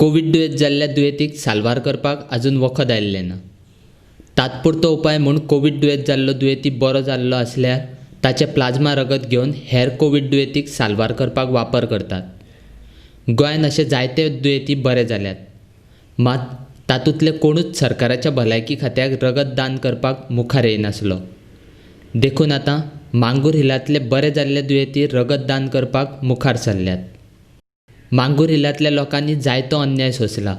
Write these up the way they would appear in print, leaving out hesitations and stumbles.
Covid दुयेंत जाल्ल्या दुयेंतीक साल्वार करपाक आजून वखद आयिल्लें ना. तात्पुरतो उपाय म्हूण कोवीड दुयेंत जाल्लो दुयेंती बरो जाल्लो आसल्यार ताचें प्लाझ्मा रगत घेवन हेर कोवीड दुयेंतीक साल्वार करपाक वापर करतात. गोंयांत अशे जायते दुयेंती बरे जाल्यात, मात तातूंतले कोणूच सरकाराच्या भलायकी खात्याक रगत दान करपाक मुखार येयनासलो. देखून आतां मांगूर हिलांतले बरे जाल्ले दुयेंती रगत दान करपाक मुखार सरल्यात. मांगूर हिलांतल्या लोकांनी जायतो अन्याय सोंसला.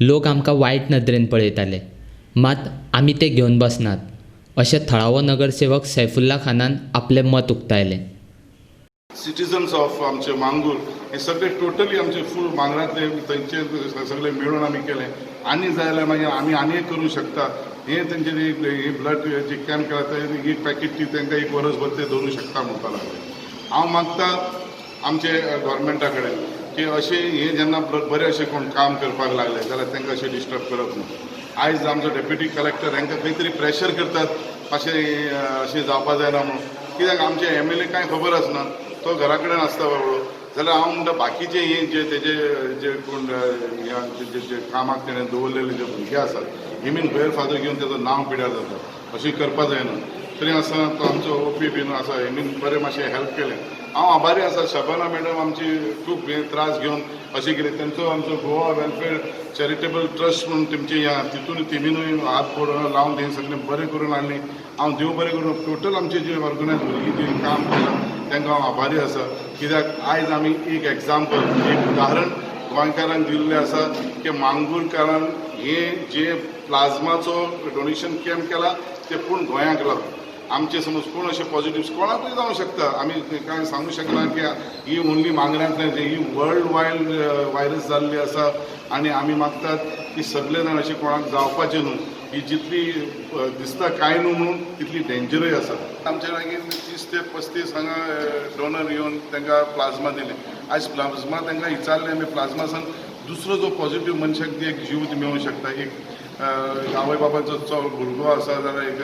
लोक आमकां वायट नदरेन पळयताले, मात आमी ते घेवन बसनात, अशें थळावो नगरसेवक सैफुल्ला खानान आपलें मत उक्तायलें. सिटिजन्स ऑफ आमचे मांगूर हे सगळे टोटली आमचे फूल मांगरांतले थंयचे सगळे मेळून आमी केलें. आनी जाय जाल्यार मागीर आमी आनी एक करूंक शकता. हें तेंचे हे ब्लड जे कॅम्प केला ते एक पॅकेट ती तांकां एक वरसभर ते दवरूंक शकता म्हणपाक लागले. हांव मागता आमचे गव्हर्मेंटा कडेन की अशें हें जेन्ना बरें अशें कोण काम करपाक लागले जाल्यार तांकां अशें डिस्टर्ब करप न्हू. आयज आमचो डेप्युटी कलेक्टर हांकां खंय तरी प्रेशर करतात मातशें अशें जावपा जायना म्हणून. कित्याक आमचे एमएलए कांय खबर आसना, तो घरा कडेन आसता बाबडो. जाल्यार हांव म्हणटा बाकीचे हे जे तेजे जे कोण जे कामाक तेणें दवरलेले जे भुरगे आसात हेमीन गैरफायदो घेवन तेजो नांव पिड्यार जाता, अशें करपा जायना. तरी आसतना तो आमचो ओपी बीन आसा हेमीन बरें मातशें हेल्प केलें. हांव आभारी आसा. शबाना मॅडम आमची खूब हे त्रास घेवन अशें केलें. तेंचो आमचो गोवा वेलफेअर चॅरिटेबल ट्रस्ट म्हणून तेमची तितून तेमीनूय हात लावन तें सगळें बरें करून हाडलें. हांव देव बरें करून टोटल आमचे जे ऑर्गनायज भुरगीं जी काम केलां तांकां हांव आभारी आसा. कित्याक आयज आमी एक एग्जाम्पल, एक उदाहरण गोंयकारांक दिल्लें आसा की मांगूरकारान हे जे प्लाझ्माचो डोनेशन कॅम्प केला ते पूण गोंयांक लागून. आमचे समज कोण अशे पॉझिटिव्ह कोणाकूय जावंक शकता, आमी कांय सांगूंक शकना की ही ओन्ली मांगऱ्यांतल्यान, ही वर्ल्ड वायड व्हायरस जाल्ली आसा. आनी आमी मागतात की सगळे जाण अशें कोणाक जावपाचें न्हू. ही जितली दिसता कांय न्हू म्हणून तितली डेंजरूय आसा. आमचे लागीं 30 ते 35 हांगा डोनर येवन तांकां प्लाझ्मा दिले. आयज प्लाझ्मा तांकां विचारलें आमी, प्लाझ्मा सान दुसरो जो पॉझिटिव्ह मनशाक एक जीव मेळूंक शकता. एक आवय बापायचो चलो भुरगो आसा जाल्यार एक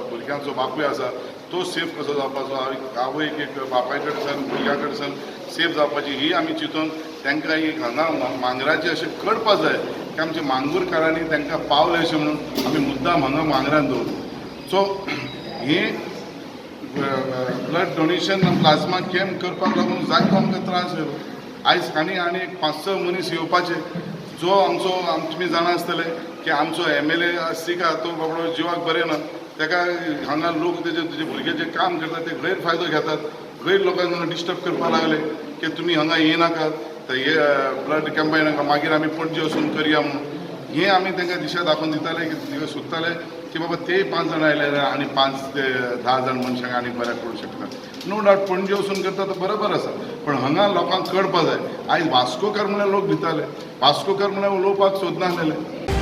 भुरग्यांचो बापूय आसा तो सेफ कसो जावपाचो, आवयक एक बापाय कडच्यान भुरग्या कडच्यान सेफ जावपाची ही आमी चिंतून तांकां एक हांगा मांगराचें अशें कळपा जाय की आमच्या मांगूरकारांनी तांकां पावले अशें म्हणून आमी मुद्दाम हांगा मांगरान दवरलो. सो हे ब्लड डोनेशन प्लाझ्मा कॅम्प करपाक लागून जायतो आमकां त्रास जालो. आयज आनी आनी एक 5-6 मनीस येवपाचे. जो आमचो तुमी जाणा आसतले की आमचो एमएलए आसता तो बाबडो जिवाक बरें ना, ताका हांगा लोक तेजे तेजे भुरगे जे काम करतात ते गैरफायदो घेतात, गैर लोकांक हांगा डिस्टर्ब करपाक लागले की तुमी हांगा येनाकात, तर हे ब्लड कॅम्पा येनाका, मागीर आमी पणजे वचून करया म्हणून. हें आमी तांकां दिशा दाखोवन दिताले की सोदताले की बाबा ते 5 जाण आयले जाल्यार आनी 5 ते 10 जाण मनशांक आनी बऱ्याक पडूंक शकता. नो डावट पणजे वचून करता तो बरोबर आसा, पण हांगा लोकांक कळपा जाय. आयज वास्कोकार म्हळ्यार लोक भिताले, वास्कोकार म्हळ्यार उलोवपाक सोदनासलेले.